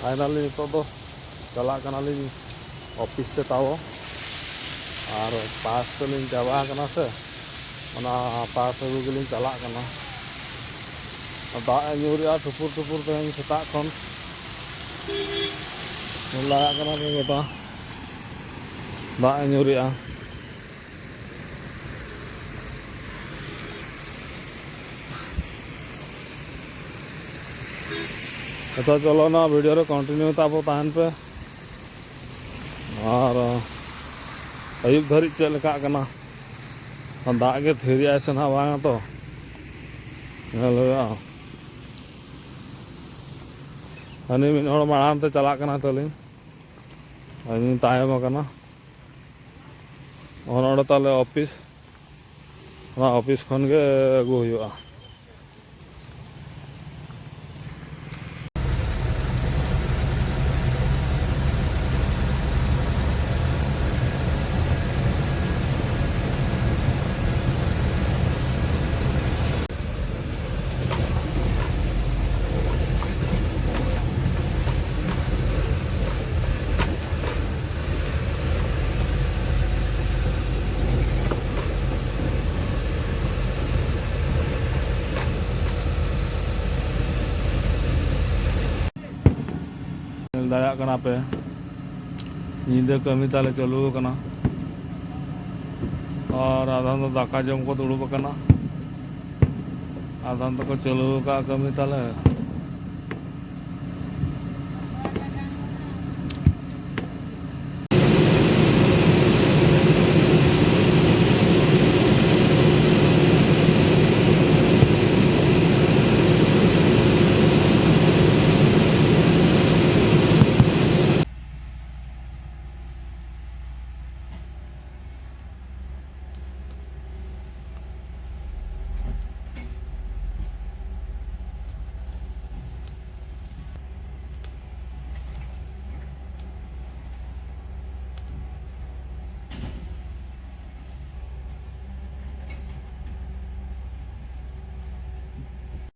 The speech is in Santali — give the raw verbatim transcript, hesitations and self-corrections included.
ᱯᱷᱟᱭᱱᱟᱞᱤ ᱱᱤᱛᱚᱜ ᱫᱚ ᱪᱟᱞᱟᱜ ᱠᱟᱱᱟᱞᱤᱧ ᱚᱯᱷᱤᱥ ᱛᱮ ᱛᱟᱵᱚ, ᱟᱨ ᱯᱟᱥ ᱛᱮᱞᱤᱧ ᱪᱟᱵᱟ ᱟᱠᱟᱱᱟ ᱥᱮ, ᱚᱱᱟ ᱯᱟᱥ ᱟᱹᱜᱩ ᱜᱮᱞᱤᱧ ᱪᱟᱞᱟᱜ ᱠᱟᱱᱟ᱾ ᱫᱟᱜ ᱮ ᱧᱩᱨᱮᱜᱼᱟ ᱴᱷᱩᱯᱩᱨ ᱴᱷᱩᱯᱩᱨ ᱛᱮᱦᱮᱧ ᱥᱮᱛᱟᱜ ᱠᱷᱚᱱ᱾ ᱧᱮᱞ ᱫᱟᱲᱮᱭᱟᱜ ᱠᱟᱱᱟ ᱯᱮ ᱜᱚᱴᱟ ᱫᱟᱜ ᱮ ᱧᱩᱨᱮᱜᱼᱟ᱾ ᱟᱪᱪᱷᱟ, ᱪᱚᱞᱚ, ᱱᱚᱣᱟ ᱵᱷᱤᱰᱤᱭᱳ ᱨᱮ ᱠᱚᱱᱴᱤᱱᱤᱭᱩ ᱛᱟᱵᱚ ᱛᱟᱦᱮᱱ ᱯᱮ᱾ ᱟᱨ ᱟᱹᱭᱩᱵ ᱫᱷᱟᱹᱨᱤᱡ ᱪᱮᱫ ᱞᱮᱠᱟᱜ ᱠᱟᱱᱟ, ᱫᱟᱜ ᱜᱮ ᱛᱷᱤᱨᱮᱜᱼᱟᱭ ᱥᱮ ᱱᱟᱦᱟᱜ ᱵᱟᱝᱟ ᱛᱚ, ᱧᱮᱞ ᱦᱩᱭᱩᱜᱼᱟ᱾ ᱦᱟᱹᱱᱤ ᱢᱤᱫ ᱦᱚᱲ ᱢᱟᱲᱟᱝ ᱛᱮ ᱪᱟᱞᱟᱜ ᱠᱟᱱᱟ ᱛᱟᱹᱞᱤᱧ, ᱟᱹᱞᱤᱧ ᱛᱟᱭᱚᱢ ᱟᱠᱟᱱᱟ᱾ ᱚᱱ ᱚᱸᱰᱮ ᱛᱟᱞᱮ ᱚᱯᱷᱤᱥ, ᱚᱱᱟ ᱚᱯᱷᱤᱥ ᱠᱷᱚᱱ ᱜᱮ ᱟᱹᱜᱩ ᱦᱩᱭᱩᱜᱼᱟ᱾ ᱧᱮᱞ ᱫᱟᱲᱮᱭᱟᱜ ᱠᱟᱱᱟ ᱯᱮ, ᱧᱤᱫᱟᱹ ᱠᱟᱹᱢᱤ ᱛᱟᱞᱮ ᱪᱟᱹᱞᱩ ᱟᱠᱟᱱᱟ᱾ ᱟᱨ ᱟᱫᱷᱟᱱ ᱫᱚ ᱫᱟᱠᱟ ᱡᱚᱢ ᱠᱚ ᱫᱩᱲᱩᱵ ᱟᱠᱟᱱᱟ, ᱟᱫᱷᱟᱱ ᱫᱚᱠᱚ ᱪᱟᱹᱞᱩ ᱟᱠᱟᱫ ᱠᱟᱹᱢᱤ ᱛᱟᱞᱮ᱾